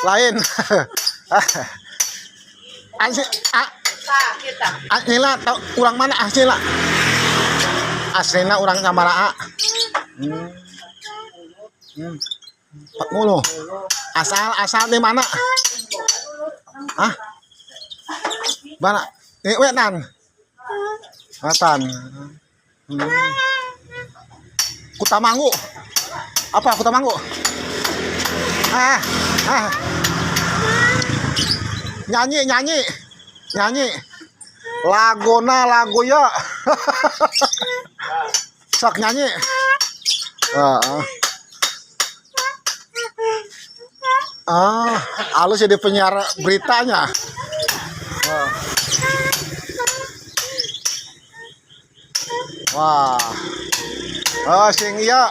Lain. Asli, aslina tau urang mana aslina? Aslina urang Samaraa. 40. Asal asal di mana? Hah? Mana? Ini wetan. Wetan. Kutamanggu. Apa Kutamanggu? Ah, ah. Nyanyi, nyanyi. Nyanyi. Laguna lagu ya. Sok nyanyi. Ah, ah. Ah, halus jadi penyiar beritanya. Wah. Wah. Oh, sing iya.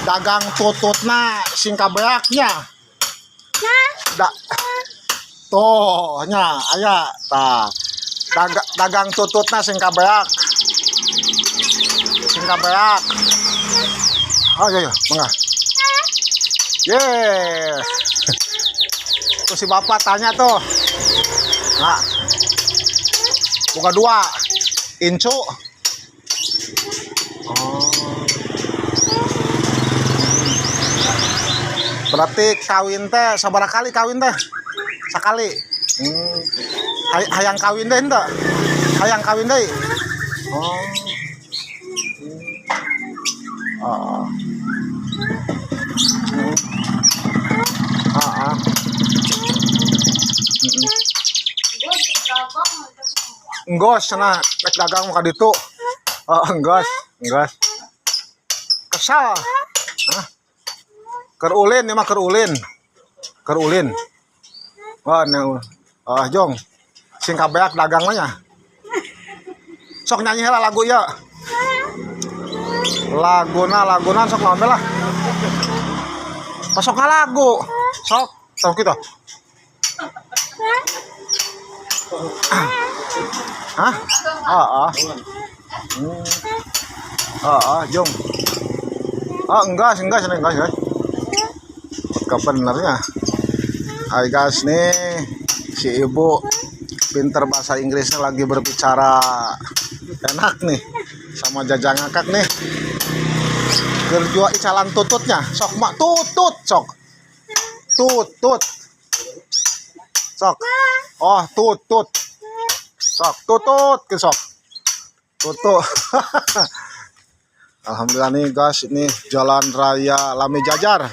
Dagang tututna sing kabeaknya. Da tuh nya aya tah. Dagang tututna sing kabeak. Sing kabeak. Oh iya iya, mangga. Yeay. Tuh si bapak tanya tuh. Nah. Buka dua. Incu. Oh. Berarti kawin teh sabaraha kali kawin teh? Sekali. Hmm. Hayang kawin deh henteu? Hayang kawin deui? Oh. Oh. Ah, ah. Enggos cenah rek dagang mah ka ditu. Oh, enggos, enggos. Kesal. Hah? Keur ulin ieu mah keur ulin. Keur ulin. Wah, oh, jong. Sing kabeak dagang mah nya. Sok nyanyi heula lagu ieu. Laguna laguna sok naon lah. Pasok lagu. Sok, sok kitu. Hah? Ah, ah. Ah, ah, jong. Ah, enggak, enggak, enggak, enggak. Kebenernya. Hai guys nih, si ibu pinter bahasa Inggrisnya lagi berbicara enak nih sama jajang ngakak nih. Kerja icalan tututnya, sok mak tutut sok. Tutut. Sok. Oh, tutut. Sok tutut ke sok. Tutut. Alhamdulillah nih guys, ini Jalan Raya Lami Jajar.